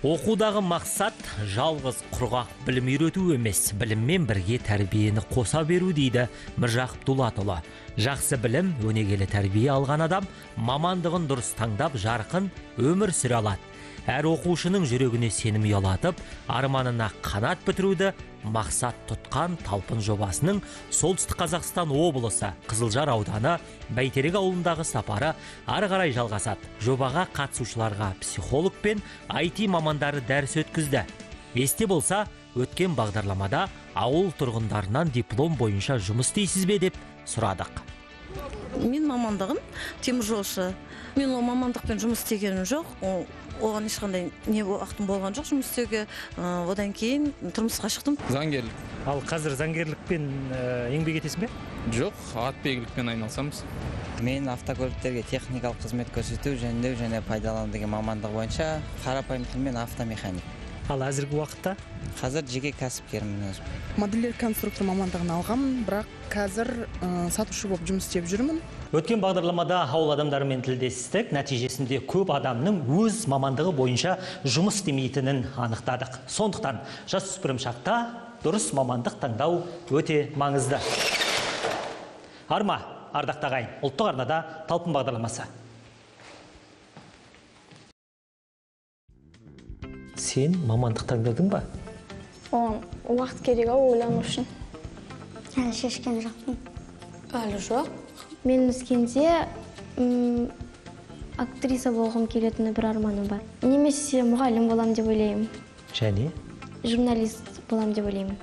Оқудағы мақсат жалғыз құрғақ білім үйрету емес, біліммен бірге тәрбиені қоса беру дейді Міржақып Дулатұлы. Жақсы білім, өнегелі тәрбие алған адам мамандығын дұрыс таңдап, жарқын өмір сүре алады. Әр оқушының жүрегіне сенім ұялатып, арманына қанат бітіруді мақсат тұтқан Талпын жобасының Солтүстік Қазақстан облысы Қызылжар ауданы Бәйтерек ауылындағы сапары ары қарай жалғасады. Жобаға қатысушыларға психолог пен IT мамандары дәріс өткізді. Есте болса, өткен бағдарламада ауыл тұрғындарынан диплом бойынша жұмыс істейсіз бе деп сұрадық. Мен мамандығым теміржолшы. Мен ол мамандықпен жұмыс істегенім жоқ. Оған ешқандай не уақытым болған жоқ жұмыс істеуге. Одан кейін тұрмысқа шықтым. Заңгерлік. Ал қазір заңгерлікпен еңбек етесің бе? Жоқ, атбегілікпен айналысамыз. Мен автокөліктерге техникалық қызмет көрсету, жөндеу және пайдалану деген мамандық бойынша қарапайым тілмен автомеханик. Ал әзіргі уақытта? Қазір жеке кәсіпкермін өзім. Модельер конструктор мамандығын алғанмын, бірақ қазір сатушы болып жұмыс істеп жүрмін. Өткен бағдарламада ауыл адамдарымен тілдестік, нәтижесінде көп адамның өз мамандығы бойынша жұмыс істемейтінін анықтадық. Сондықтан жасөспірім шақта дұрыс мамандық таңдау өте маңызды. Арма, ардақты ағайын, ұлттық арнада Талпын бағдарламасы. Сен мамандық таңдадың ба? Оған уақыт керек ау ойлану үшін. Әлі шешкен жоқпын. Әлі жоқ. Мен өскенде актриса болғым келетіні бір арманым бар. Немесе мұғалім болам деп ойлаймын. Және? Журналист болам деп ойлаймын.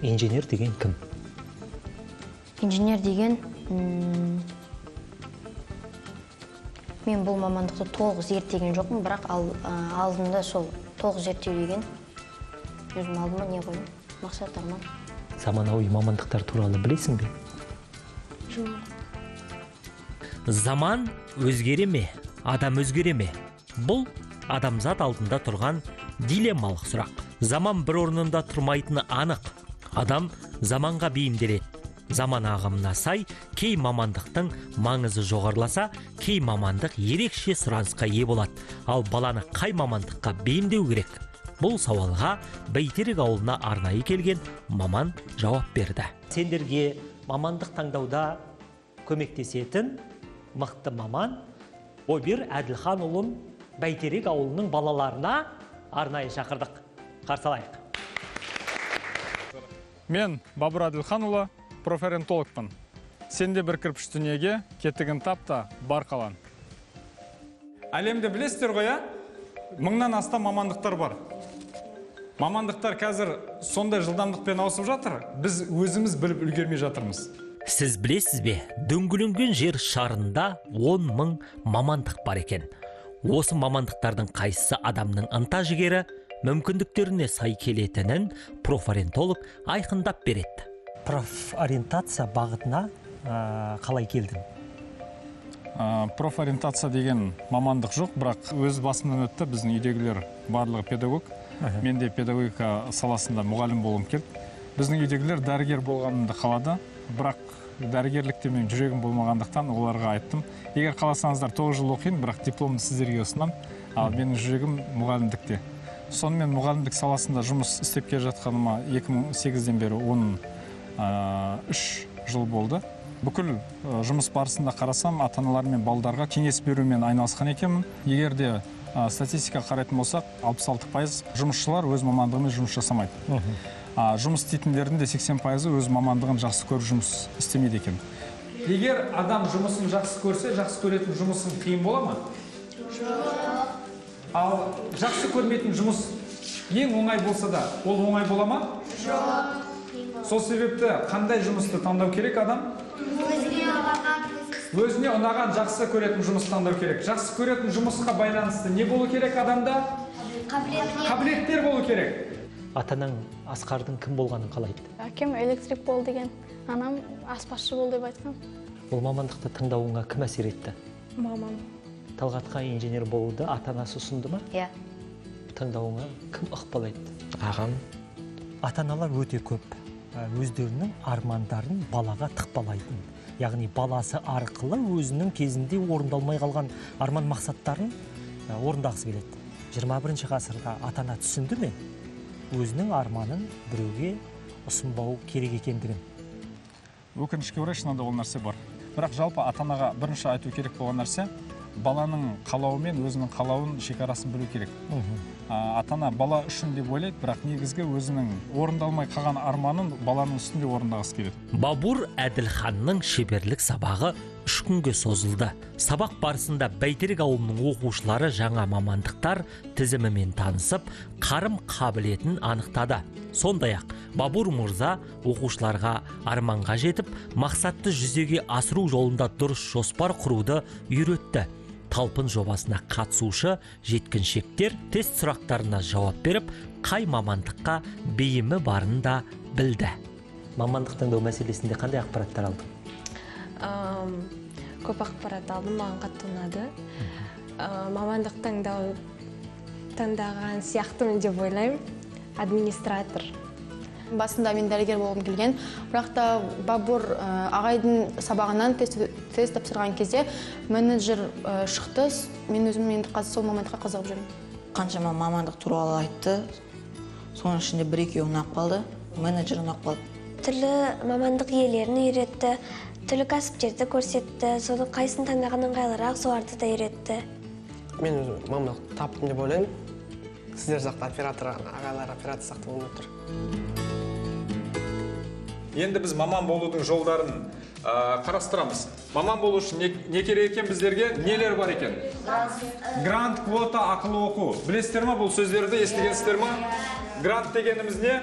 Инженер деген кім? Инженер деген... Мен бұл мамандықты толық зерттеген жоқпын, бірақ алдында сол толық зерттеу деген өзім алдыма не қойдым, мақсат, арман. Заманауи мамандықтар туралы білесің бе? Жоқ. Заман өзгере ме, адам өзгере ме? Бұл адамзат алдында тұрған дилеммалық сұрақ. Заман бір орнында тұрмайтыны анық. Адам заманға бейімделеді. Заман ағымына сай кей мамандықтың маңызы жоғарыласа, кей мамандық ерекше сұранысқа ие болады. Ал баланы қай мамандыққа бейімдеу керек? Бұл сауалға Бәйтерек ауылына арнайы келген маман жауап берді. Сендерге мамандық таңдауда көмектесетін мықты маман Обир Әділханұлын Бәйтерек ауылының балаларына арнайы шақырдық. Қарсы алайық. Мен Бабыр Әділханұлы, профориентологпын. Сен де бір кірпіш дүниеге кетігін тап та бар қалан. Әлемде білесіздер ғой, ә? 1000-нан астам мамандықтар бар. Мамандықтар қазір сондай жылдамдықпен ауысып жатыр, біз өзіміз біліп үлгермей жатырмыз. Сіз білесіз бе, дөңгеленген жер шарында 10 мың мамандық бар екен. Осы мамандықтардың қайсысы адамның ынта жігері, мүмкіндіктеріне сай келетінін профориентолог айқындап береді. Профориентация бағытына қалай келдің? Профориентация деген мамандық жоқ, бірақ өз басымнан өтті. Біздің үйдегілер барлығы педагог. Мен де педагогика саласында мұғалім болғым келді. Біздің үйдегілер дәрігер болғанымды қалады, бірақ дәрігерлікте менің жүрегім болмағандықтан оларға айттым. Егер қаласаңыздар 9 жыл оқиын, бірақ дипломды сіздерге ұсынамын, ал менің жүрегім мұғалімдікте. Сонымен мұғалімдік саласында жұмыс істеп келе жатқаныма 2008-ден бері 13 жыл болды. Бүкіл жұмыс барысында қарасам, ата-аналар мен балдарға кеңес берумен айналысқан екенмін. Егер де статистика қарайтын болсақ, 66% жұмысшылар өз мамандығымен жұмыс жасамайды. Жұмыс істейтіндердің де 80% өз мамандығын жақсы көріп жұмыс істемейді екен. Егер адам жұмысын жақсы көрсе, жақсы көретін жұмысын қиын бола ма? Жоқ. Ал жақсы көрмейтін жұмыс ең оңай болса да, ол оңай бола ма? Жоқ. Сол себепті қандай жұмысты таңдау керек адам? Өзіне ұнаған, жақсы көретін жұмыс таңдау керек. Жақсы көретін жұмысқа байланысты не болу керек адамда? Қабілеттер болу керек. Ата-анаң Асқардың кім болғанын қалайды? Әкем электрик бол деген, анам аспазшы бол деп айтқан. Бұл мамандықты таңдауыңа кім әсер етті? Мамам. Талғатқа инженер болуды ата-анасы ұсынды ма? Иә. Таңдауыңа кім ықпал етті? Ағам. Ата-аналар өте көп өздерінің армандарын балаға тықпалайтын. Яғни баласы арқылы өзінің кезінде орындалмай қалған арман мақсаттарын орындағысы келеді. 21 ғасырда ата-ана түсінді ме өзінің арманын біреуге ұсынбау керек екендігін? Өкінішке орай, шынында ол нәрсе бар. Бірақ жалпы ата-анаға бірінші айту керек болған нәрсе, баланың қалауы мен өзінің қалауын шекарасын білу керек. Ата-ана бала үшін деп ойлайды, бірақ негізгі өзінің орындалмай қалған арманын баланың үстінде орындағысы келеді. Бабур Әділханның шеберлік сабағы 3 күнге созылды. Сабақ барысында Бәйтерек ауылының оқушылары жаңа мамандықтар тізімімен танысып, қарым қабілетін анықтады. Сондай-ақ Бабур мырза оқушыларға арманға жетіп, мақсатты жүзеге асыру жолында дұрыс жоспар құруды үйретті. Талпын жобасына қатысушы жеткіншектер тест сұрақтарына жауап беріп, қай мамандыққа бейімі барын да білді. Мамандық таңдау мәселесінде қандай ақпараттар алдың? Көп ақпарат алдым, маған қатты ұнады. Мамандық таңдаған сияқтымын деп ойлаймын. Администратор. Басында мен дәрігер болғым келген, бірақ та Бабур ағайдың сабағынан тест тапсырған кезде менеджер шықты. Мен өзім енді қазір сол мамандыққа қызығып жүрмін. Қаншама мамандық туралы айтты, соның ішінде бір-екеуі ұнап қалды, менеджер ұнап қалды. Түрлі мамандық иелерін үйретті, түрлі кәсіптерді көрсетті, соның қайсысын таңдаған ыңғайлырақ, соларды да үйретті. Мен өзім мамандық таптым деп ойлаймын. Сіздер сияқты оператор, ағайлар оператор сияқты болмай тұр. Енді біз маман болудың жолдарын қарастырамыз. Маман болу үшін не керек екен біздерге? Нелер бар екен? Грант, квота, ақылы оқу. Білесіздер ма бұл сөздерді, естігенсіздер ма? Грант дегеніміз не?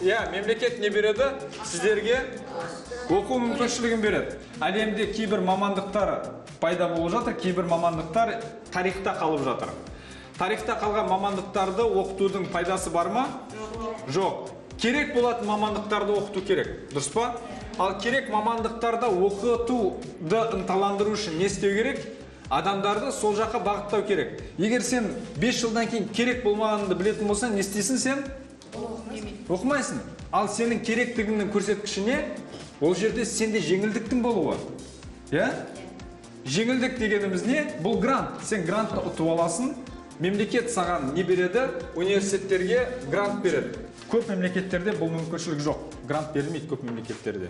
Иә, мемлекет не береді? Сіздерге оқу мүмкіншілігін береді. Әлемде кейбір мамандықтар пайда болып жатыр, кейбір мамандықтар тарихта қалып жатыр. Тарихта қалған мамандықтарды оқытудың пайдасы бар ма? Жоқ. Керек болатын мамандықтарды оқыту керек, дұрыс па? Ал керек мамандықтарда оқытуды ынталандыру үшін не істеу керек? Адамдарды сол жаққа бағыттау керек. Егер сен 5 жылдан кейін керек болмағаныңды білетін болсаң, не істейсің сен? Оқымайсың. Ал сенің керектігіңнің көрсеткіші не? Ол жерде сенде жеңілдіктің болуы. Иә? Жеңілдік дегеніміз не? Бұл грант. Сен грантты ұтып аласың. Мемлекет саған не береді? Университеттерге грант береді. Көп мемлекеттерде бұл мүмкіншілік жоқ. Грант берілмейді көп мемлекеттерде.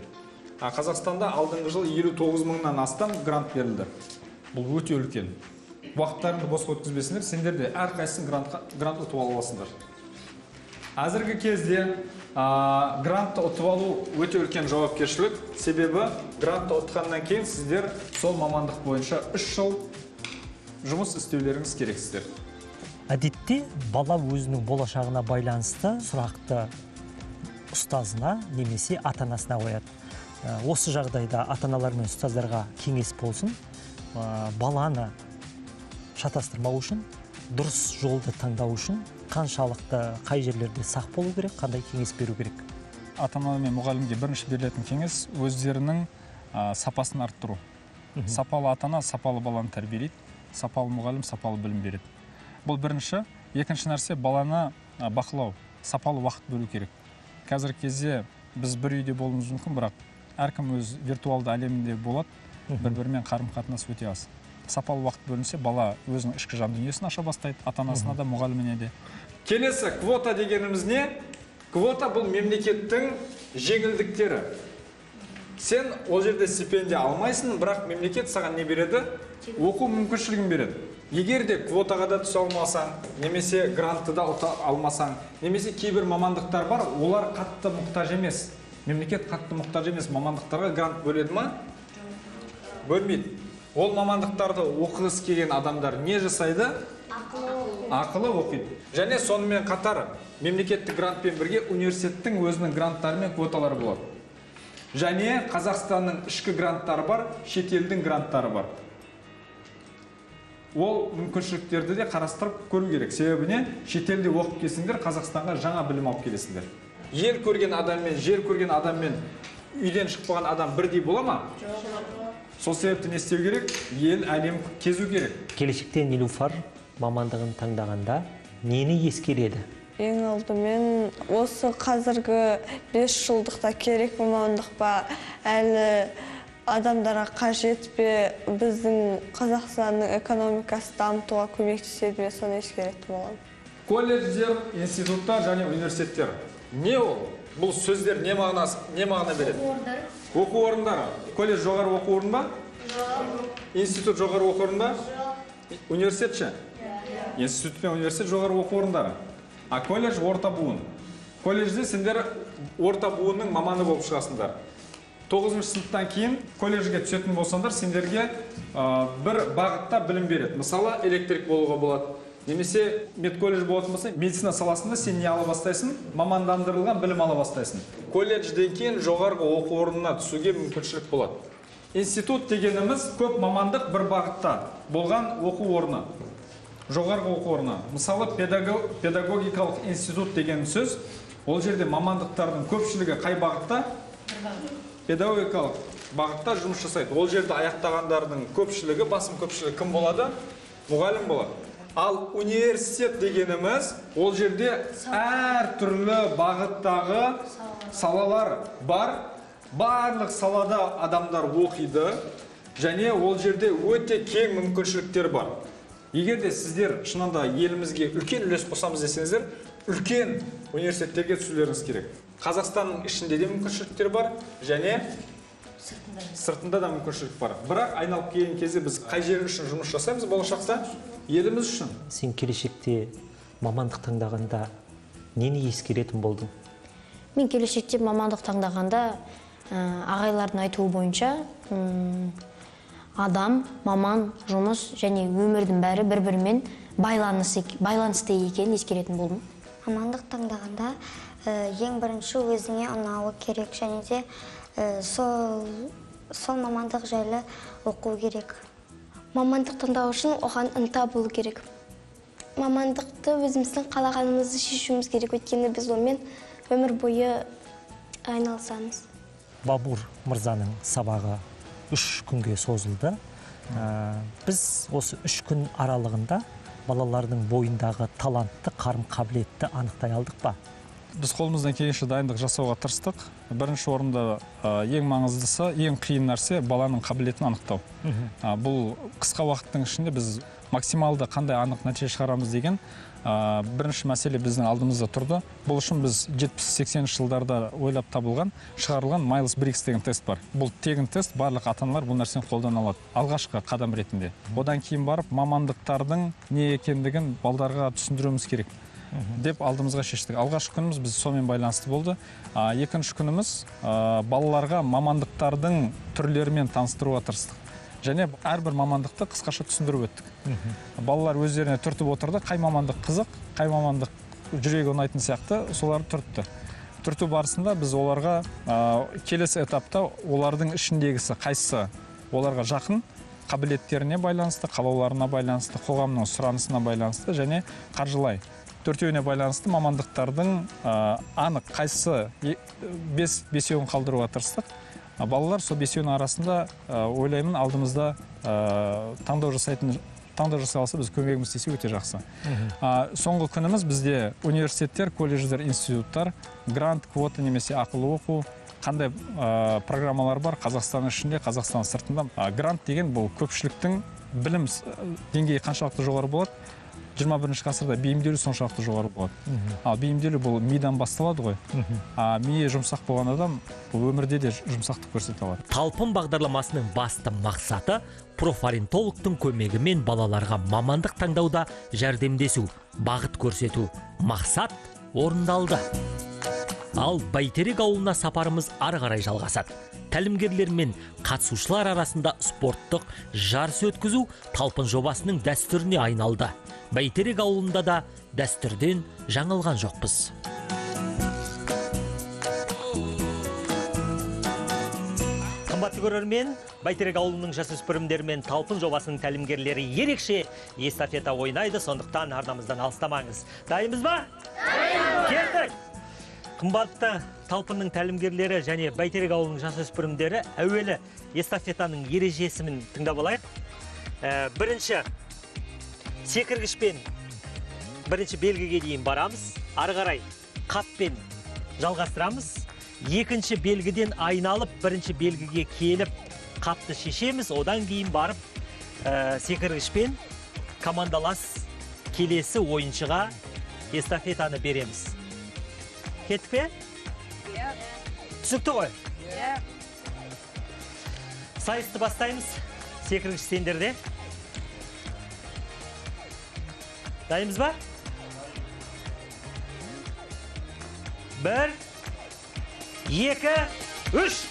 А Қазақстанда алдыңғы жыл 59 мыңнан астам грант берілді. Бұл өте үлкен. Уақыттарыңды босқа өткізбесіңдер, сендер де әрқайсысын грант ұтып ала аласыңдар. Әзіргі кезде грантты ұтып алу өте үлкен жауапкершілік. Себебі грантты ұтқаннан кейін сіздер сол мамандық бойынша 3 жыл жұмыс істеулеріңіз керексіздер. Әдетте бала өзінің болашағына байланысты сұрақты ұстазына немесе ата-анасына қояды. Осы жағдайда ата-аналар мен ұстаздарға кеңес болсын. Баланы шатастырмау үшін, дұрыс жолды таңдау үшін қаншалықты қай жерлерде сақ болу керек, қандай кеңес беру керек? Ата-ана мен мұғалімге бірінші берілетін кеңес өздерінің сапасын арттыру. Сапалы ата-ана сапалы баланы тәрбиелейді, сапалы мұғалім сапалы білім береді. Бұл бірінші. Екінші нәрсе баланы бақылау, сапалы уақыт бөлу керек. Қазіргі кезде біз бір үйде болуымыз мүмкін, бірақ әркім өз виртуалды әлемінде болады, бір-бірімен қарым-қатынас өте аз. Сапалы уақыт бөлінсе, бала өзінің ішкі жан дүниесін аша бастайды, ата-анасына да, мұғаліміне де. Келесі квота дегеніміз не? Квота бұл мемлекеттің жеңілдіктері. Сен ол жерде стипендия алмайсың, бірақ мемлекет саған не береді? Оқу мүмкіншілігін береді. Егер де квотаға да түсе алмасаң, немесе грантты да ұта алмасаң, немесе кейбір мамандықтар бар, олар қатты мұқтаж емес. Мемлекет қатты мұқтаж емес мамандықтарға грант бөледі ма? Бөлмейді. Ол мамандықтарды оқығысы келген адамдар не жасайды? Ақылы оқиды. Және сонымен қатар мемлекеттік грантпен бірге университеттің өзінің гранттары мен квоталары болады. Және Қазақстанның ішкі гранттары бар, шетелдің гранттары бар. Ол мүмкіншіліктерді де қарастырып көру керек. Себебі не? Шетелде оқып келсеңдер, Қазақстанға жаңа білім алып келесіңдер. Ел көрген адаммен, жер көрген адаммен үйден шықпаған адам бірдей бола ма? Жоқ. Сол себепті не істеу керек? Ел, әлем кезу керек. Келешекте Нилуфар мамандығын таңдағанда нені ескереді? Ең алдымен осы қазіргі 5 жылдықта керек мамандық па, әлі Адамдарға қажет пе, біздің Қазақстанның экономикасын дамытуға көмектеседі ме, соны ескеретін боламын. Колледждер, институттар және университеттер. Не ол? Бұл сөздер не мағына береді? Оқу орындары. Колледж жоғары оқу орны ба? Жоқ. Институт жоғары оқу орны ба? Жоқ. Университет ше? Институт пен университет жоғары оқу орындары. А колледж орта буын. Колледжде сендер орта буынның маманы болып шығасыңдар. 9-шы сыныптан кейін колледжге түсетін болсаңдар, сендерге бір бағытта білім береді. Мысалы, электрик болуға болады. Немесе медколледж болатын болса, медицина саласында сен не ала бастайсың? Мамандандырылған білім ала бастайсың. Колледжден кейін жоғарғы оқу орнына түсуге мүмкіншілік болады. Институт дегеніміз көп мамандық бір бағытта болған оқу орны. Жоғарғы оқу орны. Мысалы, педагогикалық институт деген сөз, ол жерде мамандықтардың көпшілігі қай бағытта? Педагогикалық бағытта жұмыс жасайды. Ол жерде аяқтағандардың көпшілігі, басым көпшілігі кім болады? Мұғалім болады. Ал университет дегеніміз, ол жерде әртүрлі бағыттағы салалар бар. Барлық салада адамдар оқиды, және ол жерде өте кең мүмкіншіліктер бар. Егер де сіздер шынында елімізге үлкен үлес қосамыз десеңіздер, үлкен университеттерге түсулеріңіз керек. Қазақстанның ішінде де мүмкіншіліктер бар, және сыртында да мүмкіншілік бар. Бірақ айналып келген кезде біз қай жер үшін жұмыс жасаймыз болашақта? Еліміз үшін. Сен келешекте мамандық таңдағанда нені ескеретін болдың? Мен келешекте мамандық таңдағанда ағайлардың айтуы бойынша адам, маман, жұмыс және өмірдің бәрі бір-бірімен байланысты екенін ескеретін болдым. Мамандық таңдағанда ең бірінші өзіңе ұнауы керек, және де сол мамандық жайлы оқу керек. Мамандық таңдау үшін оған ынта болу керек. Мамандықты өзіміздің қалағанымызды шешуіміз керек, өйткені біз онымен өмір бойы айналысамыз. Бабур мырзаның сабағы 3 күнге созылды. Біз осы 3 күн аралығында балалардың бойындағы талантты, қарым-қабілетті анықтай алдық па? Біз қолымыздан келгенше дайындық жасауға тырыстық. Бірінші орында ең маңыздысы, ең қиын нәрсе баланың қабілетін анықтау. Бұл қысқа уақыттың ішінде біз максималды қандай анық нәтиже шығарамыз деген бірінші мәселе біздің алдымызда тұрды. Бұл үшін біз 70-80 жылдарда ойлап табылған, шығарылған Майлс Бриггс деген тест бар. Бұл тегін тест, барлық ата-аналар бұл нәрсені қолдана алады. Алғашқы қадам ретінде. Одан кейін барып мамандықтардың не екендігін балдарға түсіндіруіміз керек деп алдымызға шештік. Алғашқы күніміз біз сонымен байланысты болды. Екінші күніміз балаларға мамандықтардың түрлерімен таныстыруға тырыстық. Және әрбір мамандықты қысқаша түсіндіріп өттік. Балалар өздеріне түртіп отырды, қай мамандық қызық, қай мамандық жүрегі ұнайтын сияқты, соларды түртті. Түрту барысында біз оларға келесі этапта олардың ішіндегісі қайсысы оларға жақын, қабілеттеріне байланысты, қалауларына байланысты, қоғамның сұранысына байланысты және қаржылай төртеуіне байланысты мамандықтардың анық қайсысы бесеуін қалдыруға тырыстық. Балалар сол бесеуінің арасында ойлаймын алдымызда таңдау жасай алса, біз көмегіміз тисе өте жақсы. Соңғы күніміз бізде университеттер, колледждер, институттар, грант, квота немесе ақылы оқу, қандай программалар бар Қазақстан ішінде, Қазақстан сыртында. Грант деген бұл көпшіліктің білім деңгейі қаншалықты жоғары болады, 21 ғасырда бейімделу соншалықты жоғары болады. Ал бейімделу бұл мидан басталады ғой. А миы жұмсақ болған адам бұл өмірде де жұмсақтық көрсете алады. Талпын бағдарламасының басты мақсаты профориентологтың көмегімен балаларға мамандық таңдауда жәрдемдесу, бағыт көрсету. Мақсат орындалды. Ал Бәйтерек ауылына сапарымыз ары қарай жалғасады. Тәлімгерлер мен қатысушылар арасында спорттық жарыс өткізу Талпын жобасының дәстүріне айналды. Бәйтерек ауылында да дәстүрден жаңылған жоқпыз. Қымбатты көрермен, Бәйтерек ауылының жасөспірімдері мен Талпын жобасының тәлімгерлері ерекше эстафета ойнайды, сондықтан арнамыздан алыстамаңыз. Дайынбыз ба? Дайынбыз! Кеттік! Қымбатты Талпынның тәлімгерлері және Бәйтерек ауылының жасөспірімдері, әуелі эстафетаның ережесін тыңдап алайық. Бірінші секіргішпен бірінші белгіге дейін барамыз, ары қарай қаппен жалғастырамыз. Екінші белгіден айналып бірінші белгіге келіп Қапты шешеміз, одан кейін барып секіргішпен командалас келесі ойыншыға эстафетаны береміз. Кеттік пе? Түсінікті ғой? Сайысты бастаймыз. Секіргіш сендерде. Дайынбыз ба? 1, 2, 3.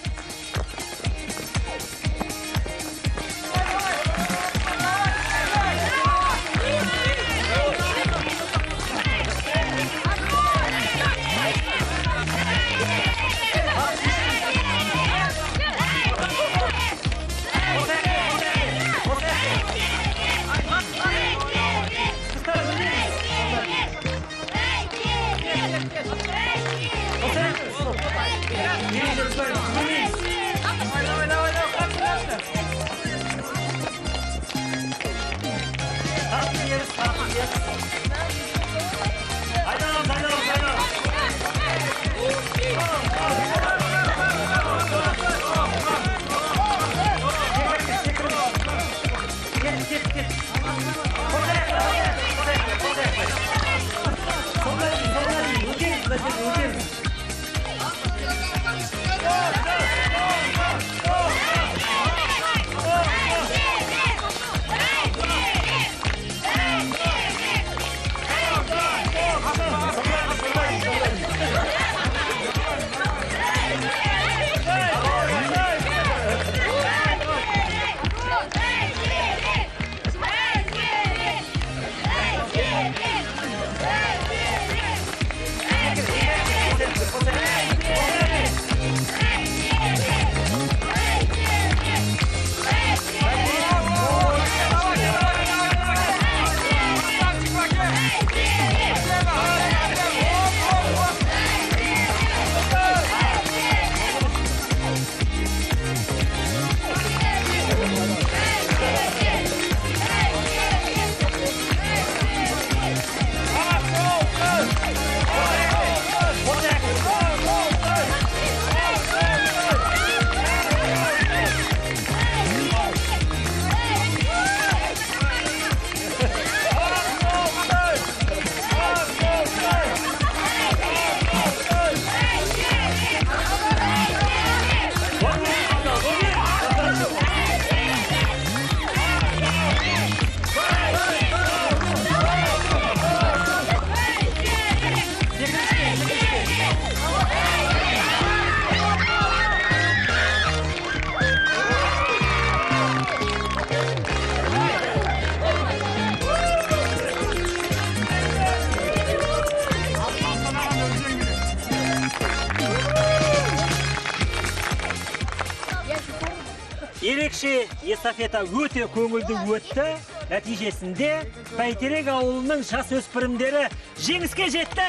Ерекше эстафета өте көңілді өтті. Нәтижесінде Бәйтерек ауылының жасөспірімдері жеңіске жетті.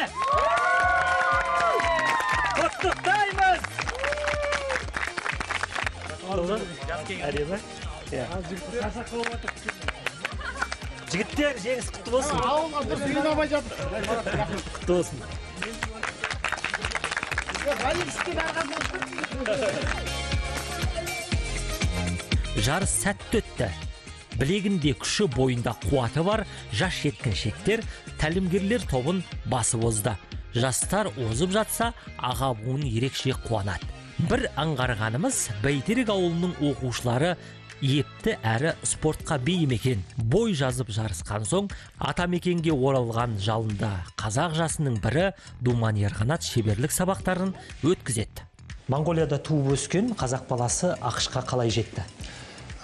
Құттықтаймыз! Жігіттер, жеңіс құтты болсын. Құтты болсын. Жарыс сәтті өтті. Білегінде күші, бойында қуаты бар жас жеткіншектер тәлімгерлер тобын басып озды. Жастар озып жатса, аға буын ерекше қуанады. Бір аңғарғанымыз, Бәйтерек ауылының оқушылары епті әрі спортқа бейім екен. Бой жазып жарысқан соң, атамекенге оралған жалында қазақ жасының бірі Думан Ерқанат шеберлік сабақтарын өткізеді. Моңғолияда туып өскен қазақ баласы АҚШ-қа қалай жетті?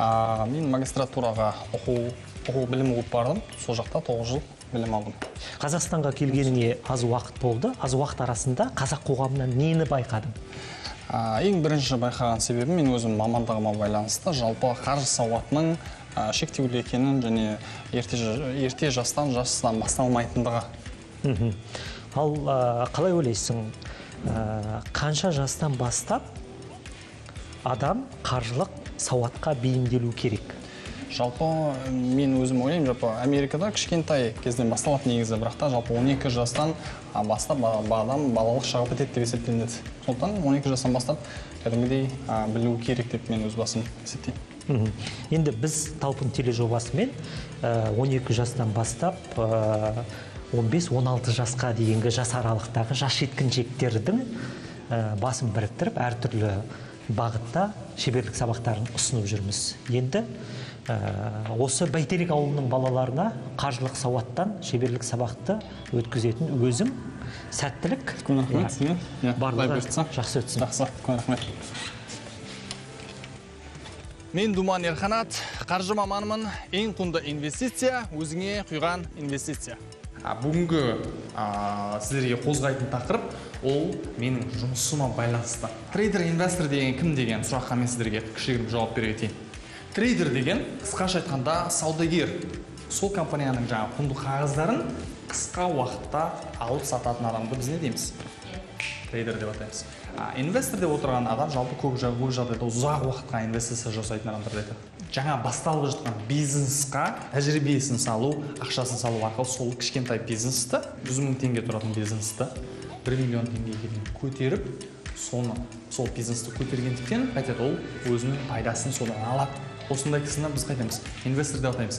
Мен магистратураға оқу білім оқып бардым. Сол жақта 9 жыл білім алдым. Қазақстанға келгеніңе аз уақыт болды. Аз уақыт арасында қазақ қоғамынан нені байқадың? Ең бірінші байқаған себебім, мен өзім мамандығыма байланысты жалпы қаржы сауатының шектеулі екенін және ерте жастан басталмайтындығы. Ал қалай ойлайсың, қанша жастан бастап адам қаржылық сауатқа бейімделу керек? Жалпы мен өзім ойлаймын, жалпы Америкада кішкентай кезден басталады негізі, бірақ та жалпы 12 жастан бастап адам балалық шағы бітеді деп есептелінеді. Сондықтан 12 жастан бастап кәдімгідей білу керек деп мен өз басым есептеймін. Енді біз Талпын тележобасымен 12 жастан бастап 15-16 жасқа дейінгі жас аралықтағы жас жеткіншектердің басын біріктіріп әртүрлі бағытта шеберлік сабақтарын ұсынып жүрміз. Енді осы Бәйтерек ауылының балаларына қаржылық сауаттан шеберлік сабақты өткізетін өзім. Сәттілік. Үлкен рахмет сізге. Барлығы жақсы өтсін. Жақсы, үлкен рахмет. Мен Думан Ерқанат, қаржы маманымын. Ең құнды инвестиция өзіңе құйған инвестиция. Бүгінгі сіздерге қозғайтын тақырып ол менің жұмысыма байланысты. Трейдер, инвестор деген кім деген сұраққа мен сіздерге кішігірім жауап бере кетейін. Трейдер деген қысқаша айтқанда саудагер. Сол компанияның жаңа құнды қағаздарын қысқа уақытта алып сататын адамды біз не дейміз? Трейдер деп атаймыз. Инвестор деп отырған адам жалпы көп жағдайда ұзақ уақытқа инвестиция жасайтын адамдарды айтады. Жаңа басталып жатқан бизнесқа тәжірибесін салу, ақшасын салу арқылы сол кішкентай бизнесті, 100 мың теңге тұратын бизнесті 1 миллион теңгеге дейін көтеріп, соны сол бизнесті көтергендіктен қайтады, ол өзінің пайдасын содан алады. Осындай кісіні біз қайтамыз, инвестор деп атаймыз.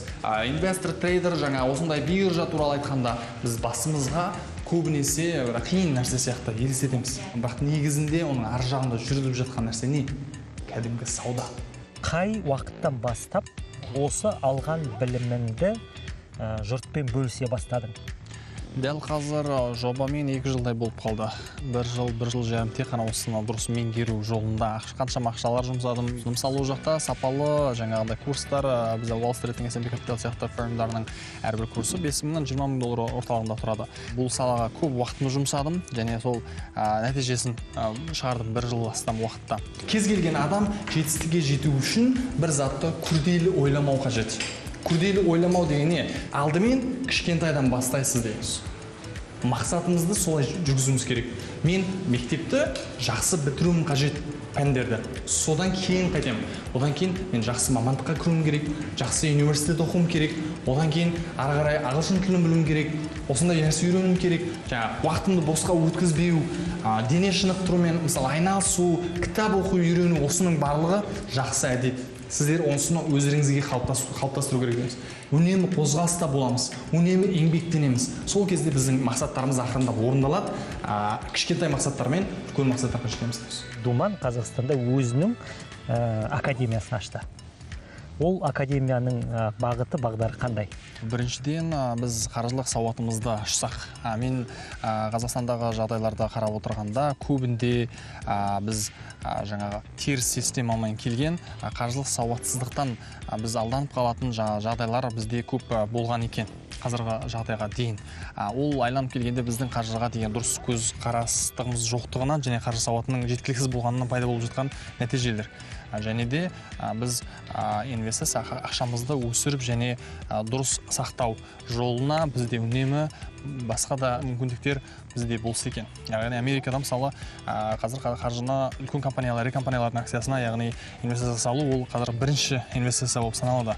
Инвестор, трейдер, жаңа осындай биржа туралы айтқанда біз басымызға көбінесе бір қиын нәрсе сияқты елестетеміз. Бірақ негізінде оның ар жағында жүргізіп жатқан нәрсе не? Кәдімгі сауда. Қай уақыттан бастап осы алған біліміңді жұртпен бөлісе бастадың? Дәл қазір жобамен 2 жылдай болып қалды. 1 жыл, 1 жыл жарым тек қана осыны дұрыс меңгеру жолында қаншама ақшалар жұмсадым. Мысалы, ол жақта сапалы жаңағыдай курстар, бізде Wall Street'ің S&P Capital сияқты фирмдарының әрбір курсы 5 мыңнан 20 мың доллар орталығында тұрады. Бұл салаға көп уақытымды жұмсадым және сол нәтижесін шығардым 1 жыл астам уақытта. Кез келген адам жетістікке жету үшін бір затты күрделі ойламау қажет. Күрделі ойламау деген не? Алдымен кішкентайдан бастайсыз дейміз. Мақсатымызды солай жүргізуіміз керек. Мен мектепті жақсы бітіруім қажет пәндерді. Содан кейін қайтемін. Одан кейін мен жақсы мамандыққа кіруім керек, жақсы университет оқуым керек, одан кейін ары қарай ағылшын тілін білуім керек, осындай нәрсе үйренуім керек. Жаңа уақытымды босқа өткізбеу, дене шынықтырумен, мысалы, айналысу, кітап оқу үйрену, осының барлығы жақсы әдет. Сіздер онсыны өздеріңізге қалыптастыру керек емес. Үнемі қозғалыста боламыз, үнемі еңбектенеміз. Сол кезде біздің мақсаттарымыз ақырындап орындалады. Кішкентай мақсаттармен үлкен мақсаттарға жетеміз. Думан Қазақстанда өзінің академиясын ашты. Ол академияның бағыты, бағдары қандай? Біріншіден, біз қаржылық сауатымызды ашсақ. Мен Қазақстандағы жағдайларды қарап отырғанда көбінде біз жаңағы теріс системамен келген қаржылық сауатсыздықтан біз алданып қалатын жағдайлар бізде көп болған екен қазіргі жағдайға дейін. Ол айланып келгенде біздің қаржыға деген дұрыс көз қарастығымыз жоқтығынан және қаржы сауатының жеткіліксіз болғанынан пайда болып жатқан нәтижелер. Және де біз инвестиция ақшамызды өсіріп және дұрыс сақтау жолына бізде үнемі басқа да мүмкіндіктер бізде болса екен. Яғни Америкада мысалы қазір қаржыны үлкен компаниялар, ірі компаниялардың акциясына, яғни инвестиция салу ол қазір бірінші инвестиция болып саналады.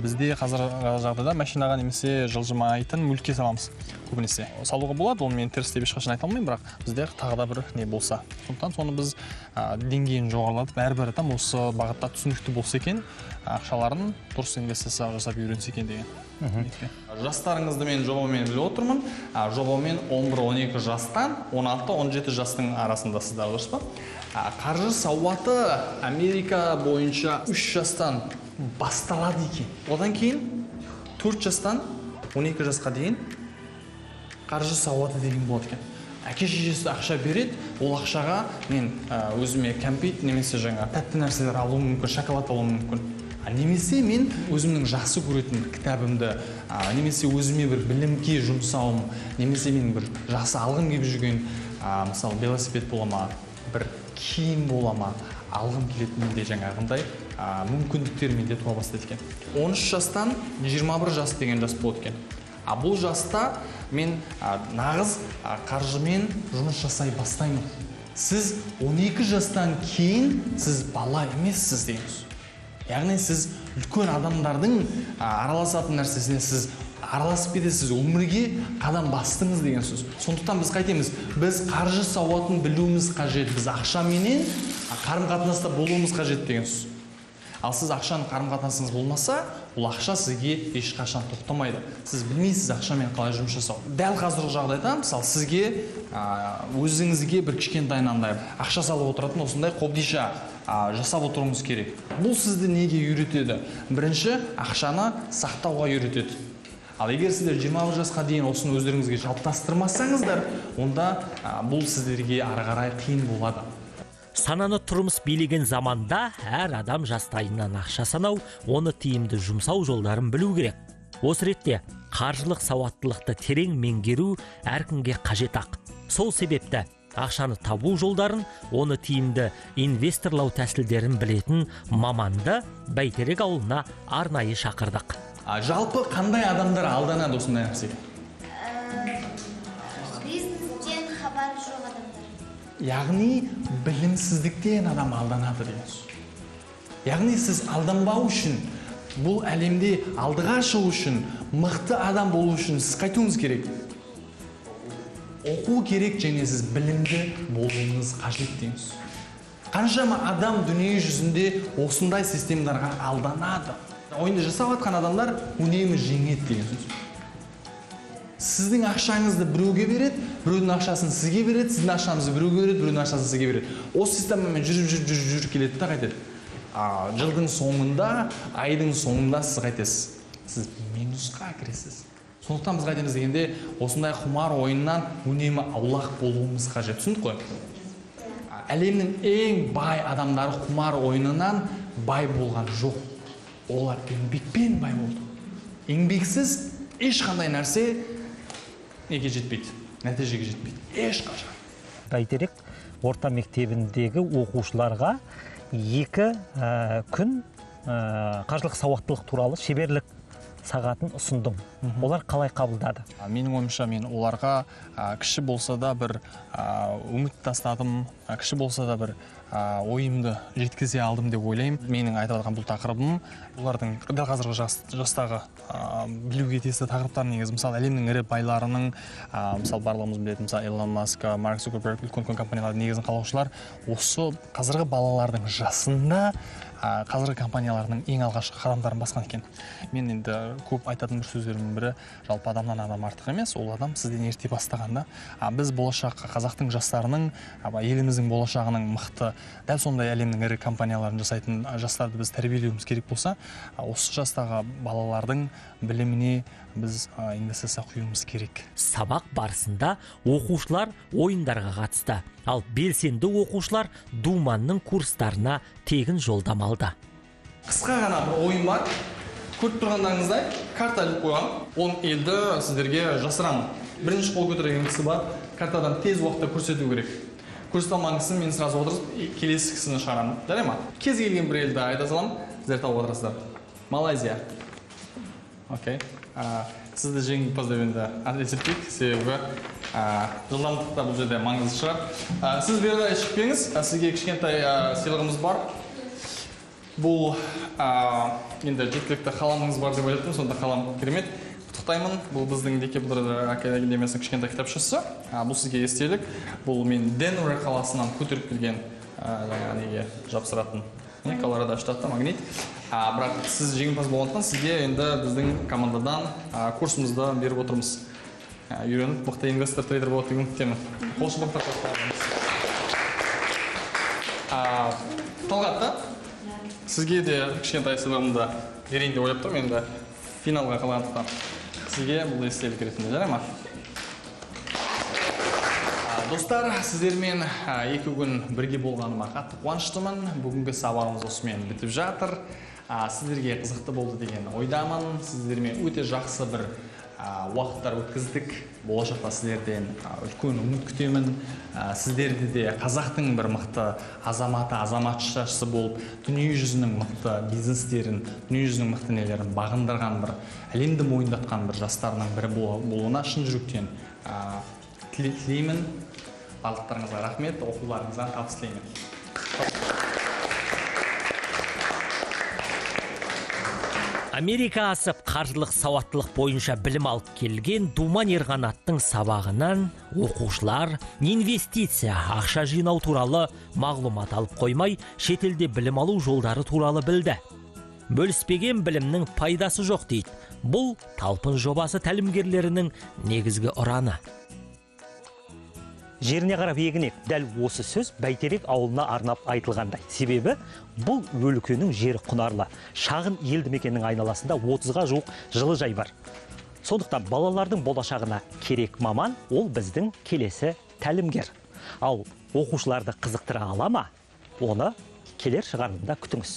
Бізде қазір жағдайда машинаға немесе жылжымайтын мүлікке саламыз көбінесе. Салуға болады, оны мен теріс деп ешқашан айта алмаймын, бірақ бізде тағы да бір не болса. Сондықтан соны біз деңгейін жоғарылатып, әрбір адам осы бағытта түсінікті болса екен, ақшаларын дұрыс инвестиция жасап үйренсе екен деген. Жастарыңызды мен жобамен біліп отырмын. Жобамен 11-12 жастан 16-17 жастың арасындасыздар, дұрыс па? Қаржы сауаты Америка бойынша 3 жастан басталады екен. Одан кейін 4 жастан 12 жасқа дейін қаржы сауаты деген болады екен. Әке шешесі ақша береді, ол ақшаға мен өзіме кәмпит немесе жаңа тәтті нәрселер алуым мүмкін, шоколад алуым мүмкін. Немесе мен өзімнің жақсы көретін кітабымды, немесе өзіме бір білімге жұмсауым, немесе мен бір жақсы алғым келіп жүрген, мысалы, велосипед бола ма, бір киім бола ма, алғым келетін менде жаңағындай мүмкіндіктер менде туа бастайды екен. 13 жастан 21 жас деген жас болады екен. А бұл жаста мен нағыз қаржымен жұмыс жасай бастаймын. Сіз 12 жастан кейін сіз бала емессіз дейміз. Яғни сіз үлкен адамдардың араласатын нәрсесіне сіз араласып кетесіз, өмірге қадам бастыңыз деген сөз. Сондықтан біз қайтеміз? Біз қаржы сауатын білуіміз қажет, біз ақшаменен қарым-қатынаста болуымыз қажет деген сөз. Ал сіз ақшаның қарым-қатынасыңыз болмаса, ол ақша сізге ешқашан тоқтамайды. Сіз білмейсіз ақшамен қалай жұмыс жасау. Дәл қазіргі жағдайда, мысалы, сізге өзіңізге бір кішкентай мынандай ақша салып отыратын осындай қобдиша жасап отыруыңыз керек. Бұл сізді неге үйретеді? Бірінші, ақшаны сақтауға үйретеді. Ал егер сіздер 21 жасқа дейін осыны өздеріңізге қалыптастырмасаңыздар, онда бұл сіздерге ары қарай қиын болады. Сананы тұрмыс билеген заманда әр адам жастайынан ақша санау, оны тиімді жұмсау жолдарын білу керек. Осы ретте қаржылық сауаттылықты терең меңгеру әркімге қажет ақ. Сол себепті ақшаны табу жолдарын, оны тиімді инвесторлау тәсілдерін білетін маманды Бәйтерек ауылына арнайы шақырдық. Жалпы қандай адамдар алданады осындай нәрсеге? Бизнестен хабары жоқ адамдар. Яғни білімсіздіктен адам алданады деген сөз. Яғни сіз алданбау үшін, бұл әлемде алдыға шығу үшін, мықты адам болу үшін сіз қайтуыңыз керек? Оқу керек және сіз білімді болуыңыз қажет деген сөз. Қаншама адам дүние жүзінде осындай системдарға алданады. Ойынды жасап жатқан адамдар үнемі жеңеді деген сөз. Сіздің ақшаңызды біреуге береді, біреудің ақшасын сізге береді, сіздің ақшаңызды біреуге береді, біреудің ақшасын сізге береді. Осы системамен жүріп келеді да қайтеді. Жылдың соңында, айдың соңында сіз қайтесіз. Сіз минусқа кіресіз. Сондықтан біз қайтеміз дегенде, осындай құмар ойыннан үнемі аулақ болуымыз қажет. Түсіндік қой? Әлемнің ең бай адамдары құмар ойынынан бай болған жоқ. Олар еңбекпен бай болды. Еңбексіз ешқандай нәрсе неге жетпейді, нәтижеге жетпейді. Ешқашан. Бәйтерек орта мектебіндегі оқушыларға 2 күн қаржылық сауаттылық туралы шеберлік сағатын ұсындым. Олар қалай қабылдады? Менің ойымша, мен оларға кіші болса да бір үміт тастадым, кіші болса да бір ойымды жеткізе алдым деп ойлаймын. Менің айтып жатқан бұл тақырыбым олардың дәл қазіргі жастағы білуге тиісті тақырыптар негізі. Мысалы, әлемнің ірі байларының, мысалы, барлығымыз білетін, мысалы, Илон Маск, Марк Цукерберг, үлкен компаниялардың негізін қалаушылар осы қазіргі балалардың жасында қазіргі компанияларының ең алғашқы қадамдарын басқан екен. Мен енді көп айтатын бір сөздерімнің бірі, жалпы адамнан адам артық емес, ол адам сізден ерте бастағанда. Біз болашаққа, қазақтың жастарының, еліміздің болашағының мықты, дәл сондай әлемнің ірі компанияларын жасайтын жастарды біз тәрбиелеуіміз керек болса, осы жастағы балалардың біліміне біз инвестиция құюымыз керек. Сабақ барысында оқушылар ойындарға қатысты. Ал белсенді оқушылар Думанның курстарына тегін жолдама алды. Қысқа ғана бір ойын бар. Көріп тұрғандарыңыздай карта іліп қойған. 10 елді сіздерге жасырамын. Бірінші қол көтерген кісі бар. Картадан тез уақытта көрсету керек. Көрсете алмаған кісіні мен сразу отырғызып, келесі кісіні шығарамын. Жарай ма? Кез келген бір елді айта саламын, сіздер тауып отырасыздар. Малайзия. Окей. Сізді жеңімпаз деп енді есептейік, себебі жылдамдық та бұл жерде маңызды шығар. Сіз бері қарай шықпеңіз, сізге кішкентай сыйлығымыз бар. Бұл енді жеткілікті қаламыңыз бар деп ойлап тұрмын, сонда қалам керемет. Құттықтаймын. Бұл біздің Деке Бұдыр академиясының кішкентай кітапшасы. Бұл сізге естелік. Бұл мен Денвер қаласынан көтеріп келген жаңағы неге жапсыратын Колорадо штаты магнит. Бірақ сіз жеңімпаз болғандықтан сізге енді біздің командадан курсымызды беріп отырмыз. Үйреніп, мықты инвестор, трейдер болады деген үміттемін. Қол шапалақтап қойыңыз. Талғат та? Сізге де кішкентай сыйлығымды берейін деп ойлап тұрмын, енді финалға қалғандықтан. Сізге бұл естелік ретінде, жарай ма? Достар, сіздермен 2 күн бірге болғаныма қатты қуаныштымын. Бүгінгі сабағымыз осымен бітіп жатыр. Сіздерге қызықты болды деген ойдамын. Сіздермен өте жақсы бір уақыттар өткіздік. Болашақта сіздерден үлкен үміт күтемін. Сіздерді де қазақтың бір мықты азаматы, азаматшасы болып, дүние жүзінің мықты бизнестерін, дүние жүзінің мықты нелерін бағындырған бір, әлемді мойындатқан бір жастарының бірі болуына шын жүректен тілеймін. Барлықтарыңызға рахмет, оқуларыңызға табыс тілеймін. Америка асып, қаржылық сауаттылық бойынша білім алып келген Думан Ерғанаттың сабағынан оқушылар инвестиция, ақша жинау туралы мағлұмат алып қоймай, шетелде білім алу жолдары туралы білді. Бөліспеген білімнің пайдасы жоқ дейді. Бұл Талпын жобасы тәлімгерлерінің негізгі ұраны. Жеріне қарап егін ек. Дәл осы сөз Бәйтерек ауылына арнап айтылғандай. Себебі бұл өлкенің жері құнарлы. Шағын елді мекеннің айналасында 30-ға жуық жылыжай бар. Сондықтан балалардың болашағына керек маман ол біздің келесі тәлімгер. Ал оқушыларды қызықтыра ала ма? Оны келер шығарылымда күтіңіз.